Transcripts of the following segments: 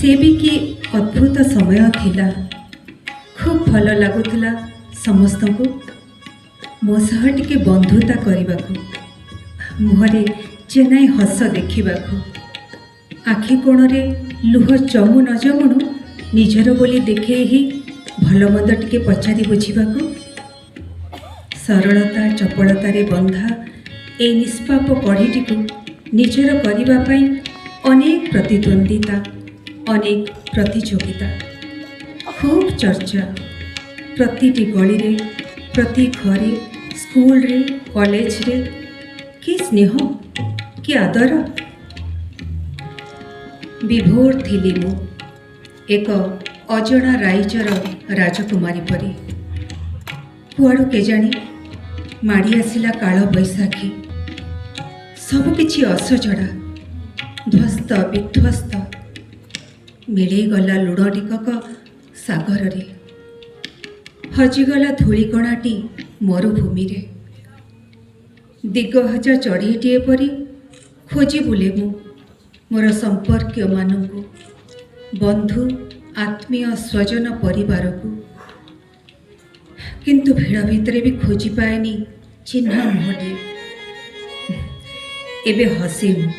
ସେ ବି କି ଅଦ୍ଭୁତ ସମୟ ଥିଲା। ଖୁବ୍ ଭଲ ଲାଗୁଥିଲା ସମସ୍ତଙ୍କୁ ମୋ ସହ ଟିକେ ବନ୍ଧୁତା କରିବାକୁ, ମୁହଁରେ ଚେନାଇ ହସ ଦେଖିବାକୁ, ଆଖି କୋଣରେ ଲୁହ ଜମୁ ନ ଜମୁଣୁ ନିଜର ବୋଲି ଦେଖେଇ ହିଁ ଭଲ ମନ୍ଦ ଟିକେ ପଚାରି ବୁଝିବାକୁ। ସରଳତା ଚପଳତାରେ ବନ୍ଧା ଏଇ ନିଷ୍ପାପ କଢ଼ିଟିକୁ ନିଜର କରିବା ପାଇଁ ଅନେକ ପ୍ରତିଦ୍ୱନ୍ଦ୍ୱିତା, ଅନେକ ପ୍ରତିଯୋଗିତା, ଖୁବ୍ ଚର୍ଚ୍ଚା ପ୍ରତିଟି ଗଳିରେ, ପ୍ରତି ଘରେ, ସ୍କୁଲରେ, କଲେଜରେ। କି ସ୍ନେହ, କି ଆଦର! ବିଭୋର ଥିଲି ମୁଁ ଏକ ଅଜଣା ରାଇଜର ରାଜକୁମାରୀ ପରି। କୁଆଡ଼ୁ କେଜାଣି ମାଡ଼ି ଆସିଲା କାଳ ବୈଶାଖୀ। ସବୁକିଛି ଅସଜଡ଼ା, ଧ୍ୱସ୍ତ ବିଧ୍ୱସ୍ତ, ମିଳେଇଗଲା ଲୁଣ ଟିକକ ସାଗରରେ, ହଜିଗଲା ଧୂଳିକଣାଟି ମରୁଭୂମିରେ। ଦିଗହଜା ଚଢ଼େଇଟିଏ ପରି ଖୋଜି ବୁଲେ ମୁଁ ମୋର ସମ୍ପର୍କୀୟମାନଙ୍କୁ, ବନ୍ଧୁ, ଆତ୍ମୀୟ, ସ୍ୱଜନ, ପରିବାରକୁ। କିନ୍ତୁ ଭିଡ଼ ଭିତରେ ବି ଖୋଜି ପାଏନି ଚିହ୍ନା ମୁହଁଟିଏ। ଏବେ ହସେ ମୁଁ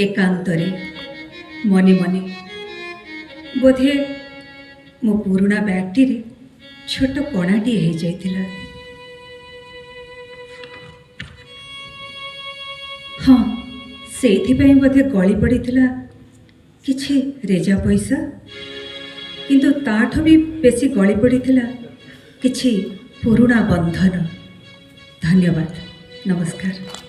ଏକାନ୍ତରେ ମନେ ମନେ। ବୋଧେ ମୋ ପୁରୁଣା ବ୍ୟାଗ୍ଟିରେ ଛୋଟ କଣାଟିଏ ହେଇଯାଇଥିଲା। ହଁ, ସେଇଥିପାଇଁ ବୋଧେ ଗଳି ପଡ଼ିଥିଲା କିଛି ରେଜା ପଇସା, କିନ୍ତୁ ତାଠୁ ବି ବେଶୀ ଗଳି ପଡ଼ିଥିଲା କିଛି ପୁରୁଣା ବନ୍ଧନ। ଧନ୍ୟବାଦ, ନମସ୍କାର।